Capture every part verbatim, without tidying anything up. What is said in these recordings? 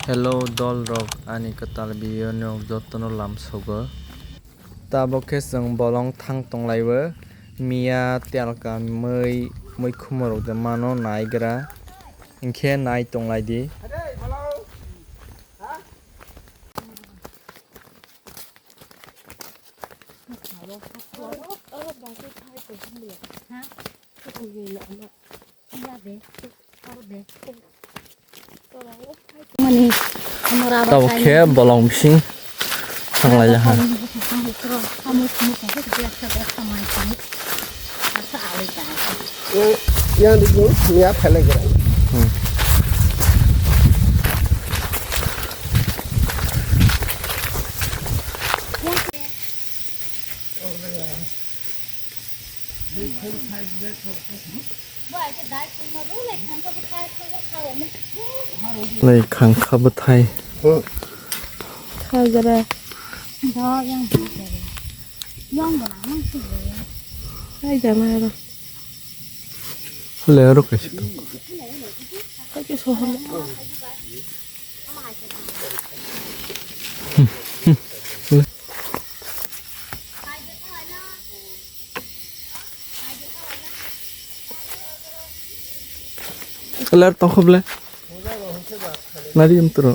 Hello dol rok, ani kwtal video no jotono lamsogo. Tabok khe chwng bolong thang tonglaio, miya, telka, mui, mui khumorok de mano naigra, hinkhe nai tonglaidi. Tabok khe bolong bising thanglailaha. Yang di sini, ini apa lagi? Hmm. Lai khangkha bwthai. Thagra. Ai jana ro. Le ro kaisa. Kaisa sohor. Ler tongkho ble. Nari umtro.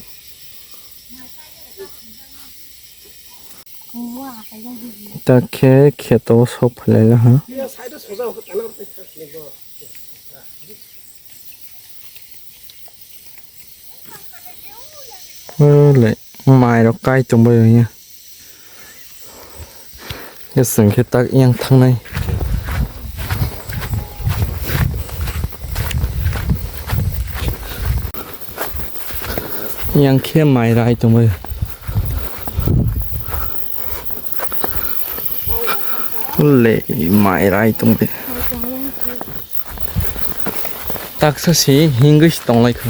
Ta khe kheto sok phalai ha. Ole, mai rok kai tongbai ya. Chwng khe tak yang thangnai. Yang khe mai rai tongbai. Ole, mai rai tongbai. Taksa si hingwi si tonglai kho.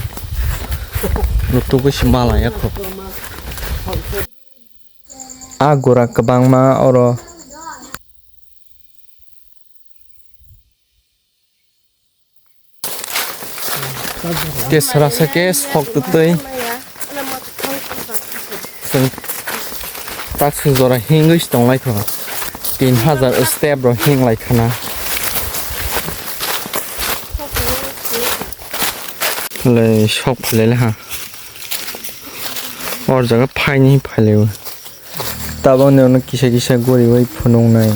Rutugwi si malaya kho. A gura kwbangma oro. Tei sara sa khe sok twtwi. Chwng tak se jora hingwi se tong lai kho. Tin hajar step rok hing lai khana. Le sok phai lai ha. Or jaga phaini phai lai o. Tabok ni ono kisa kisa guriwi phunuk nai.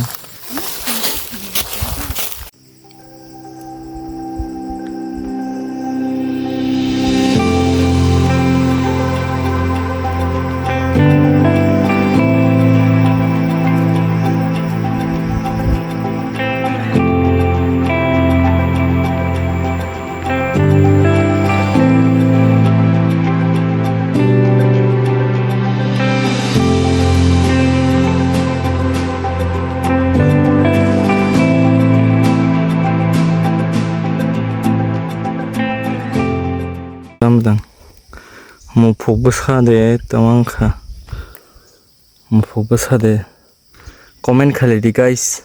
Tamdang. Muphuk bwsa de tongwng kha. Muphuk bwsa de. Comment khalai di, guys.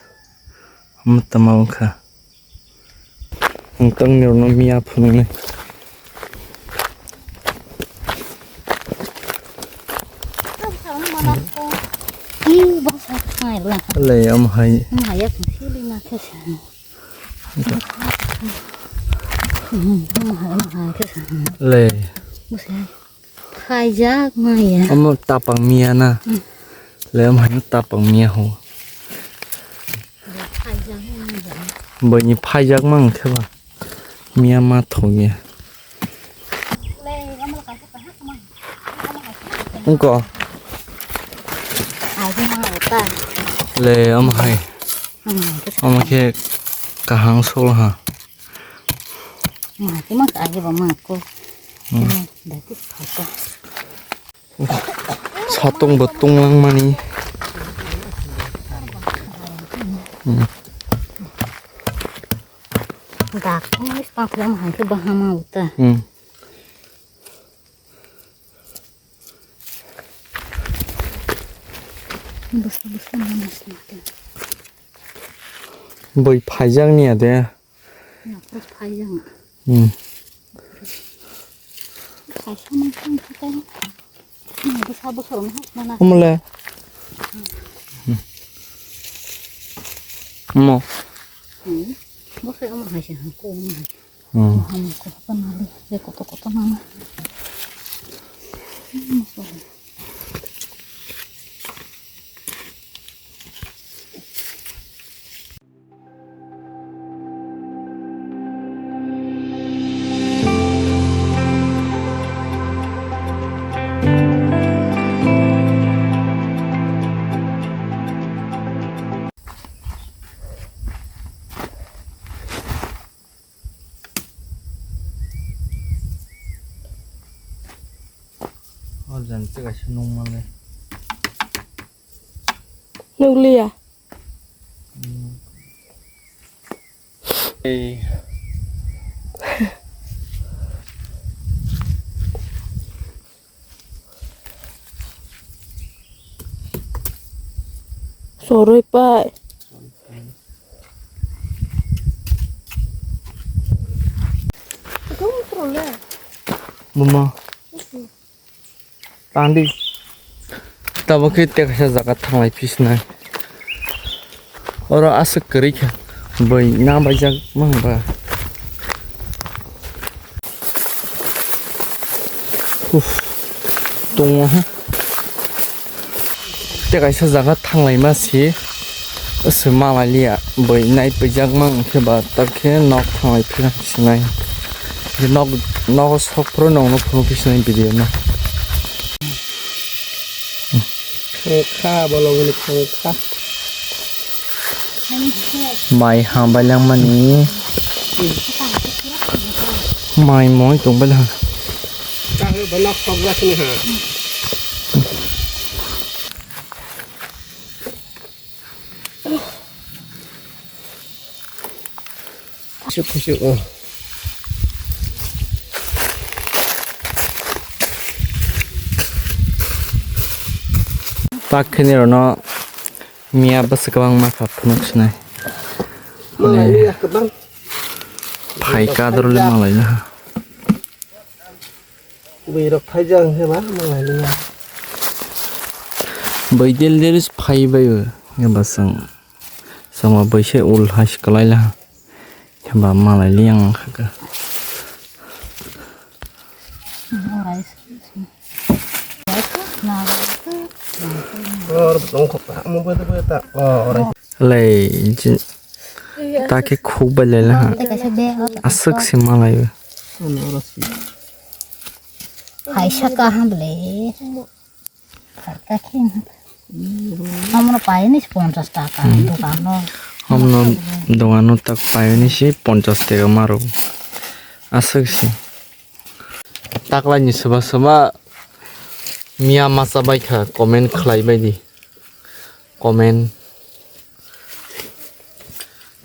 Omo tama wngkha. Ang tang nirno miya phunuknai. Le, omo hai. Le. Phaijak maya. Omo tapang miya na. Hmm. Le omo hai tapang miya ho. Phaijak maya. Boini phaijak mang khe ba. Miya ma thok ya. Ungko. Le omo hai. Omo khe kahang solo ha. Ma, khe ma ka age ba ma ko. Hmm. Dati photo. Satung bo tunglang mani. Hmm. Dak, ini sepatu yang mahal ke bahama uta. Hmm. Bus, bus, mana sih? Boi phaijak ni ade. Nakho phaijak. Hmm. Umle. Mo. Hmm. O jang twi kaisa nung male. Nukliya. Hmm. Ei. Soroi pai. Mama. Tangdi. Tabuk khe tei kaisa jaga thanglai phi sinai. Oro aswk kwrwi kha. Bwina baijak mang ba. Uff. Tongo ha. Tei kaisa jaga thanglai ma si. Aswk malai liya. Bwinai pijak mang khe ba ta khe nok thanglai phi sinai. Nok, nogo sok phuru nongno phunuk phi sinai video no. Kha bolong ni kha. Mai ha bailangmani. Mai moi tong bailang. Kha ba nok sok jasni ha. Khusuk khusuk, oh. Tak khini rono miya bwswk kwbangma kha phunuk sinai. Malai miya kwbang. Phai kadro le malai na. Bwrwi rok phaijak hwnkhe ba malai liya. Bwidel deris phai bai o, hwnkhe ba chwng, chwngma bwise ul hai se kwlai la, hwnkhe ba malai liya wng kha khe. Or bwsong khok ta, mo bai ta, oh, orai. Lei, jin-, ta khe khuk bai lai laha. Aswk se malai o. Hai saka ham le. Saka khe. Amno paini ponchas taka, hmm, dogano. Amno dogano tak paini si ponchas taka maro. Aswk se. Taklaini soba soba miya masa bai kha, comment khlai bai di. Comment.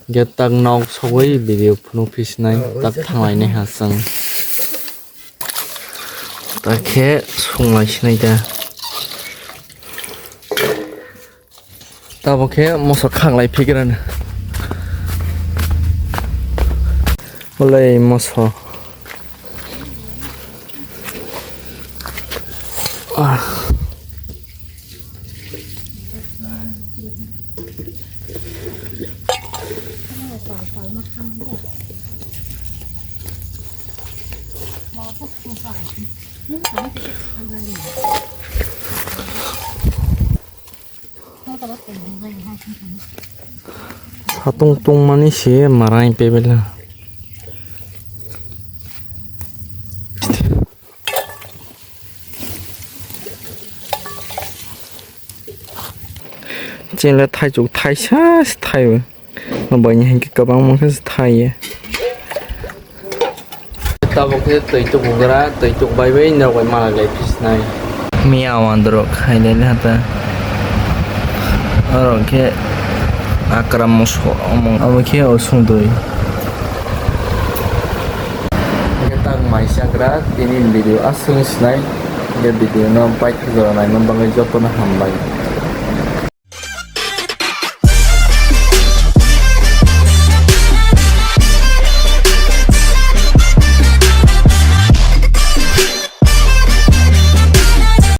Ge tak nok sogwi video phunuk phi sinai, tak thanglai nai ha chwng. Ta khe sunglai sinai da. Tabo khe moso khanglai phikrano. Bolai moso. Ah. Satung tungmani se marai pebela. Chele thaichuk thaisa se thai o. Bo bai ni hinkhe kwbangma khe se thai ye. Tabuk khe twi tukugra, twi tuk bai bai nok bai malai lai phi sinai. Miya wandrok khai lai le hata. Oro khe akra moso omo, abo khe osung twi. Khe tak mai chagra tini video aswk sinai. Khe video no paithak jora naina bagwi jotono hambai.